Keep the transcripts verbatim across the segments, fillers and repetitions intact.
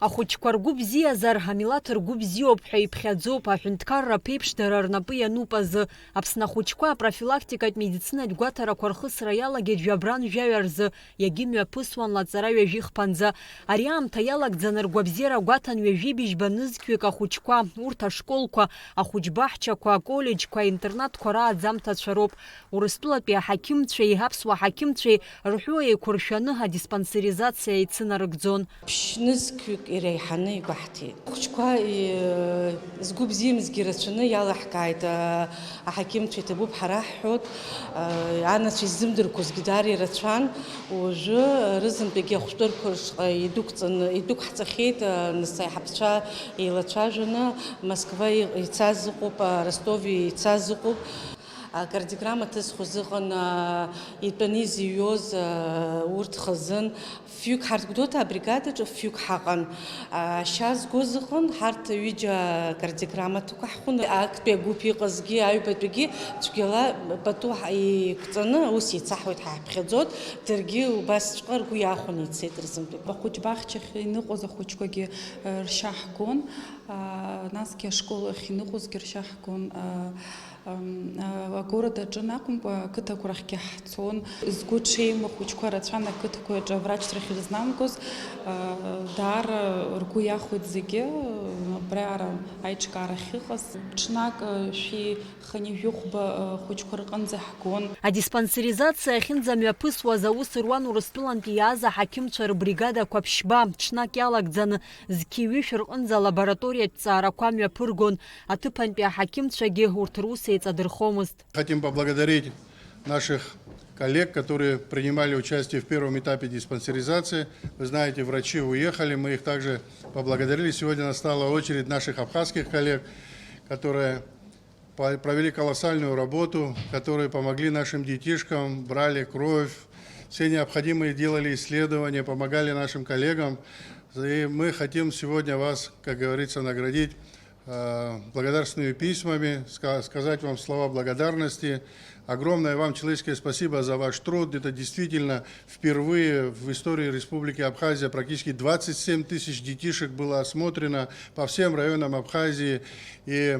Ахәыҷқәа ргәы бзиазар, амилаҭ ргәы бзиоуп ҳәа иԥхьаӡоуп, аҳәынҭқарра аԥеиԥш дара рнапы иануп азы. Аԥсны ахәыҷқәа апрофилактикатә медицинатә гәаҭарақәа рхысра иалагеит жәабран жәаҩа рзы, иагьымҩаԥысуан лаҵара ҩажәи хԥанӡа. Ари аамҭа иалагӡаны ргәабзиара гәаҭан ҩажәи быжьба нызқьҩык ахәыҷқәа, урҭ ашколқәа, ахәыҷбаҳчақәа, аколлеџьқәа, аинтернатқәа рааӡамҭацәа роуп. Урыстәылатәи аҳақьымцәеи аԥсуа ҳақьымцәеи рҳәыуа еиқәыршәаны адиспансеризациа еицынарыгӡон. Ԥшь-нызқьҩык иреиҳаны игәаҳҭеит. Ахәыҷқәа, и-, згәы бзиамызгьы рацәаны иалаҳкааит, а-, аҳақьымцәа иҭабуп ҳара ҳҳәоит, а-, анацәа иззымдырқәозгьы даара ирацәан. Уажәы рызынтәагьы ахәшәтәырқәа рышҟа идәықәҵаны, идәықәҳҵахьеит, а, нас аиҳабацәа еилацәажәаны, Москва и-, ицаз ыҟоуп, а, Ростов ицаз ыҟоуп. Акардиограмма ҭызхуаз ыҟан, а, итәаны изыҩуаз, а, урҭ хазын. Фҩык ҳарҭ Гәдоуҭа абригадаҿы фҩык ҳаҟан. А, ашьа згоз ыҟан, ҳарҭ ҩыџьа акардиограммаҭақәа ҳхәын. Актәи агәыԥ иҟазгьы, аҩбатәигьы цәгьала пату ҳа-, иқәҵаны аус еицаҳуеит ҳәа ҳаԥхьаӡоит. Даргьы убасҵәҟьа ргәы иахәаны ицеит рзынтәык. Ахәыҷбаҳчахь иныҟәоз ахәыҷқәагьы, э, ршьа ҳгон, а, насгьы ашкол ахь иныҟәозгьы ршьа ҳгон, а, ам, а, агород аҿы акәымкәа, ақыҭақәа рахьгьы ҳцон. Згәы ҽеим ахәыҷқәа рацәан ақыҭақәа рҿы аврачрахь ирызнамгоз, а, даара ргәы иахәеит зегьы, абриаҟара аиҿкаара ахьыҟаз. Ҽнак, а, шәи хынҩажәи хәба, а, хәыҷқәа рҟынӡа ҳгон. Адиспансеризациа ахьынӡамҩаԥысуаз аус руан Урыстәылантәи иааз аҳақьымцәа рыбригадақәа ԥшьба, ҽнак иалагӡаны зқьи ҩышә рҟынӡа алабораториатә ҵаарақәа мҩаԥыргон, аҭыԥантәи аҳақьымцәагьы урҭ рус еиҵадырхомызт. Хотим поблагодарить наших коллег, которые принимали участие в первом этапе диспансеризации. Вы знаете, врачи уехали, мы их также поблагодарили. Сегодня настала очередь наших абхазских коллег, которые по-, провели колоссальную работу, которые помогли нашим детишкам, брали кровь, все необходимые делали исследования, помогали нашим коллегам. И мы хотим сегодня вас, как говорится, наградить, э, благодарственными письмами, ска-, сказать вам слова благодарности. Огромное вам человеческое спасибо за ваш труд. Это действительно впервые в истории Республики Абхазия практически двадцать семь тысяч детишек было осмотрено по всем районам Абхазии. И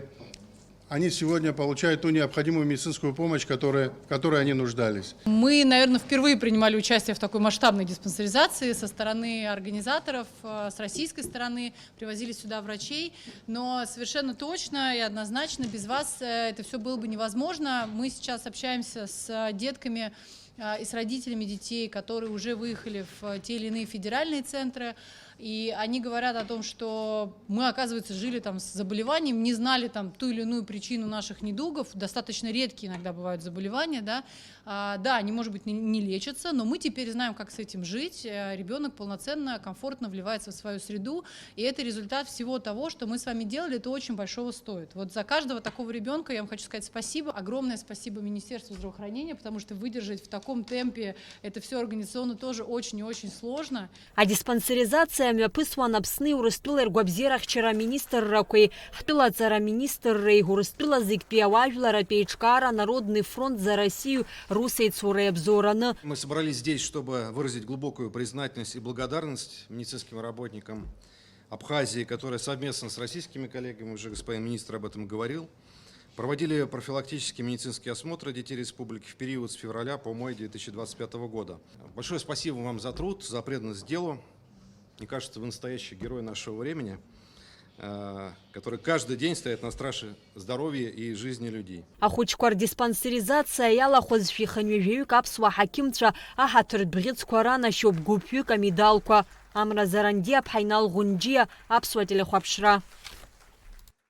они сегодня получают ту необходимую медицинскую помощь, которая, в которой они нуждались. Мы, наверное, впервые принимали участие в такой масштабной диспансеризации со стороны организаторов, э, с российской стороны, привозили сюда врачей, но совершенно точно и однозначно без вас, э, это всё было бы невозможно. Мы сейчас общаемся с, э, детками, э, и с родителями детей, которые уже выехали в, э, те или иные федеральные центры, и они говорят о том, что мы, оказывается, жили там с заболеванием, не знали там ту или иную причину наших недугов, достаточно редкие иногда бывают заболевания, да. А, да, они, может быть, не, не лечатся, но мы теперь знаем, как с этим жить. Э, ребёнок полноценно, комфортно вливается в свою среду, и это результат всего того, что мы с вами делали, это очень большого стоит. Вот за каждого такого ребёнка я вам хочу сказать спасибо, огромное спасибо Министерству здравоохранения, потому что выдержать в таком темпе это всё организационно тоже очень и очень сложно. Адиспансеризациа мҩаԥысуан Аԥсни Урыстәылеи ргәабзиарахьчара аминистррақәеи, ҳтәылаҵара аминистрреи, Урыстәыла зегьтәи ауаажәларратә еиҿкаара Народный фронт за Россию русеицуреи абзоураны. Мы собрались здесь, чтобы выразить глубокую признательность и благодарность медицинским работникам Абхазии, которые совместно с российскими коллегами, уже господин министр об этом говорил, проводили профилактические медицинские осмотры детей республики в период с февраля по май две тысячи двадцать пятого года. Большое спасибо вам за труд, за преданность делу. Мне кажется, вы настоящий герой нашего времени, э, который каждый день стоит на страже здоровья и жизни людей. Ахәыҷқәа рдиспансеризациа иалахәыз шәи хынҩажәаҩык аԥсуа ҳақьымцәа аҳаҭыртә бӷьыцқәа ранашьоуп, гәыԥҩык амедалқәа. Амра Зарандиаԥҳа, Инал Ӷәынџьиа, Аԥсуа телехәаԥшра.